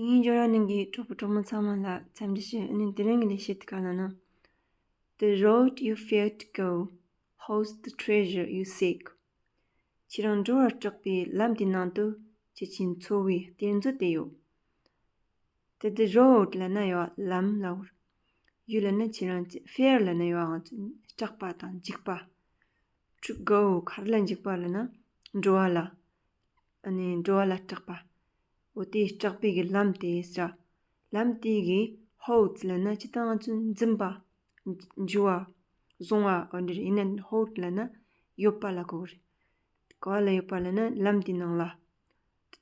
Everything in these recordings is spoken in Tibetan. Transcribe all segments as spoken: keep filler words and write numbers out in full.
ཡིན། འབྱོར་ར་ནང་གི་གྲོགས་པོ་གྲོགས་མོ་ཚང་མ་ལ་འཚམས་འདྲི་ཞུ། ཨ་ནི་དེ་རིང་གི་ལས་བྱེད་དེ་ག་ལ་ན། The road you failed to go holds the treasure you seek. ཁྱེད་རང་འགྲོ་བར་སྐྲག་པའི་ལམ་དེའི་ནང་དུ་ཁྱེད་ཀྱི་འཚོ་བའི་གཏེར་མཛོད་དེ་ཡོད། དེ་དེ་road ལབ་ན་ཡོད་ལམ་ལབ་གོ་རེད། You ལབ་ན་ཁྱེད་རང་fail ལབ་ན་ཡོད་ང་ཚོ་སྐྲག་པ་དང་འཇིགས་པ། To go ག་རེ་ལ་འཇིགས་པ་ལབ་ན་འགྲོ་བ་ལ། ཨ་ནི་འགྲོ་བ་ལ་སྐྲག་པ། འོ་དེའི་སྐྲག་པའི་གི་ལམ་དེ་ཟེར། ལམ་དེ་གི་holds ལབ་ན་ཅི་ལྟར་ང་ཚོ་འཛིན་པ། འཇུ་བ། བཟུང་བ་འོ་འདྲ་རེད། ཡིན་ན་hold ལབ་ན་ཡོད་པ་ལ་གོ་གི་རེད། ག་བ་ལ་ཡོད་པ་ལབ་ན་ལམ་དེའི་ནང་ལ།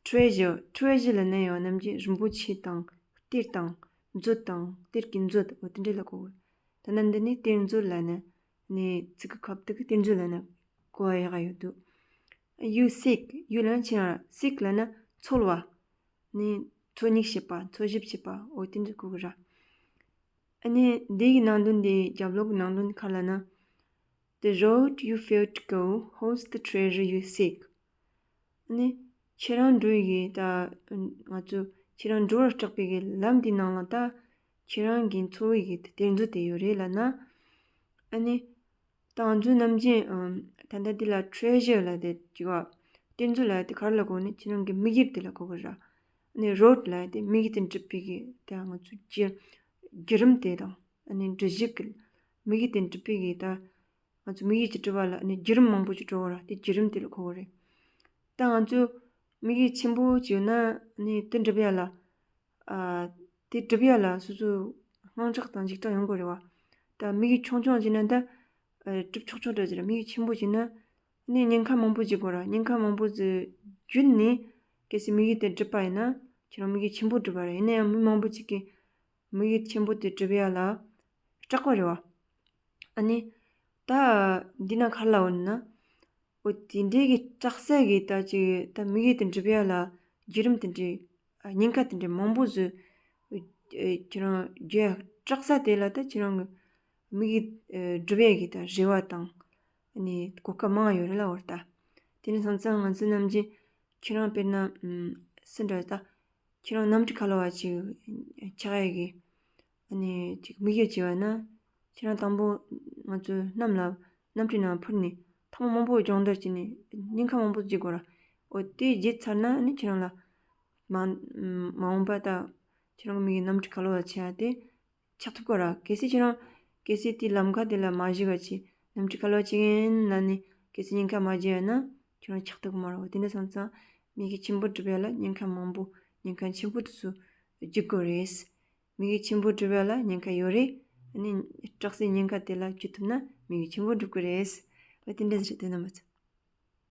Treasure, treasure ལབ་ན་ཡང་ནམ་རྒྱུན་རིན་པོ་ཆེ་དང་གཏེར་དང་མཛོད་དང་གཏེར་གྱི་མཛོད་འོ་དེ་འདྲ་ལ་གོ་གི་རེད། ད་ནི་འདི་ནི་གཏེར་མཛོད་ལབ་ན་ནི་ཚིག་གི་ཁབ་དེ་གི་གཏེར་མཛོད་ལབ་ན་གོ་བ་ཡག་ག་ཡོད་འདུག You seek, you ལབ་ན་ཁྱེད་རང་seek ལབ་ན་འཚོལ་བ། ནི་འཚོལ་སྙེག་བྱེད་པ། འཚོལ་ཞིབ་བྱེད་པ། འོ་དེ་འདྲ་གོ་གི་ར། ཨ་ནི་འདི་གི་ནང་དོན་འདི་རྒྱབ་ལོགས་ཀྱི་ནང་དོན་འདི་ག་ལབ་ན། The road you failed to go holds the treasure you seek. ཨ་ནི་ཁྱེད་རང་འགྲོ་ཡི་གི་ད་ང་ཚོ་ཁྱེད་རང་འགྲོ་བར་སྐྲག་པའི་གི་ལམ་འདི་ནང་ལ་ད་ཁྱེད་རང་གི་འཚོ་བའི་གི་གཏེར་མཛོད་དེ་ཡོད་རེད་ལབ་ན། ཨ་ནི་ད་ང་ཚོ་ནམ་རྒྱུན་ཨམ་ད་ལྟ་འདི་ལ་treasure ལབ་དེ་ཅིག་བ། གཏེར་མཛོད་ལབ་དེ་ག་རེ་ལ་གོ་ནི་ཁྱེད་རང་གི་དམིགས་ཡུལ་དེ་ལ་གོ་གི་ར། ཨ་ནི་road ལབ་དེ་དམིགས་ཡུལ་དེ་འགྲུབ་པའི་གི་ད་ང་ཚོ་བརྒྱུད་བརྒྱུད་རིམ་དེ་དང་ཨ་ནི་འགྲུལ་བཞུད་ཀྱི་དམིགས་ཡུལ་དེ་འགྲུབ་པའི་གི་ད་ང་ཚོ་དམིགས་ཡུལ་གྱི་འགྲུབ་པ་ལ་ཨ་ནི་བརྒྱུད་རིམ་མང་པོ་ཅིག་འགྲོ་བ་ར་དེ་བརྒྱུད་རིམ་དེ་ལ་གོ་གི་རེད། ད་ང་ཚོ་དམིགས་ཡུལ་ཆེན་པོ་ཅིག་ཡོད་ན་ཨ་ནི་དེ་འགྲུབ་ཡ་ལ། ཨ། དེ་སྒྲུབ་ཡ་ལ་སོ་སོ་དངངས་སྐྲག་དང་འཇིགས་སྐྲག་ཡོང་དགོས་རེད་བ། ད་དམིགས་ཡུལ་ཆུང་ཆུང་ཅིག་ན་ད། ཨ། སྒྲུབ་ཆོག་ཆོག་འདྲ་ཅིག་ར། དམིགས་ཡུལ་ཆེན་པོ་ཅིག་ན། ནི་ཉེན་ཁ་མང་པོ་ཅིག་དགོས་ར། ཉེན་ཁ་མང་པོ་ཅིག་བརྒྱུད་ནས་གལ་སྲིད་དམིགས་ཡུལ་དེ་སྒྲུབ་པ་ཡིན་ན་ཁྱེད་རང་དམིགས་ཡུལ་ཆེན་པོ་སྒྲུབ་པ་རེད། ཡིན་ན་ཡང་མི་མང་པོ་ཅིག་གིས་དམིགས་ཡུལ་ཆེན་པོ་དེ་སྒྲུབ་ཡ་ལ་སྐྲག་པ་རེད་བ། ཨ་ནི། ད། འདི་ན་ག་རེ་ལབ་ཡོད་ན། འོ་དེ་འདྲའི་གི་སྐྲག་ས་གི་ད་ཅིག་ད་དམིགས་ཡུལ་དེ་འགྲུབ་ཡ་ལ་བརྒྱུད་རིམ་དེ་འདྲའི་ཉེན་ཁ་དེ་འདྲའི་མང་པོ་ཟིག་ཨེ། ཁྱེད་རང་རྒྱུ་སྐྲག་ས་དེ་ལ་ད་ཁྱེད་རང་གི་དམིགས་ཡུལ་ཨེ། འགྲུབ་ཡ་གི་ད་རེ་བ་དང་ཨ་ནི་གོ་སྐབས་མང་ཡོད་རེད་ལབ་ཡོད་རེད་ད། དེ་ནས་སོང་ཙང་ང་ཚོ་ནམ་རྒྱུན་ཁྱེད་རང་དཔེར་ན་ཨམ། སུ་འདྲ་ད། ཁྱེད་རང་གནམ་གྲུ་ཁ་ལོ་བ་ཅིག་ཆགས་ཡ་གི་ཨ་ནི་ཅིག་དམིགས་ཡུལ་བྱས་པ་ན། ཁྱེད་རང་དང་པོ་ང་ཚོའི་གནམ་ལ་གནམ་གྲུའི་ནང་འཕུར་ནས་ཐེངས་མང་པོ་སྦྱོང་བརྡར་བྱས་ནས་ཉེན་ཁ་མང་པོ་འཇིགས་དགོས་ར། འོ་དེ་བརྗེད་ཚར་ན་ཨ་ནི་ཁྱེད་རང་ལ་མ་མ་འོངས་པ་ད་ཁྱེད་རང་གི་དམིགས་ཡུལ་གནམ་གྲུ་ཁ་ལོ་བ་བྱས་ཡ་དེ་ཆགས་ཐུབ་ཀྱི་ར། གལ་སྲིད་ཁྱེད་རང་གལ་སྲིད་དེ་ལམ་ཁ་དེ་ལ་མ་གཞི་བ་ཅིག་གནམ་གྲུ་ཁ་ལོ་བ་བྱེད་མཁན་ལ་ནི་གལ་སྲིད་ཉེན་ཁ་མ་འཇིགས་ཡ་ན་ཁྱེད་རང་ཆགས་ཐུབ་ཀྱི་མ་རེད། འོ་དེ་འདྲ་སོང་ཙང་དམིགས་ཡུལ་ཆེན་པོ་སྒྲུབ་ཡ་ལ་ཉེན་ཁ་མང་པོ་ཉེན་ཁ་ཆེན་པོ་དེ་ཚོ་འཇིགས་དགོས་རེད། དམིགས་ཡུལ་ཆེན་པོ་སྒྲུབ་ཡ་ལ་ཉེན་ཁ་ཡོད་རེད། ཨ་ནི་སྐྲག་སའི་ཉེན་ཁ་དེ་ལ་བཅོས་ཐུབ་ན་དམིགས་ཡུལ་ཆེན་པོ་འགྲུབ་ཀྱི་རེད། ཨ་དེ་འདྲ་ཟེར་དེ་རྣམ་པ་ཚོ།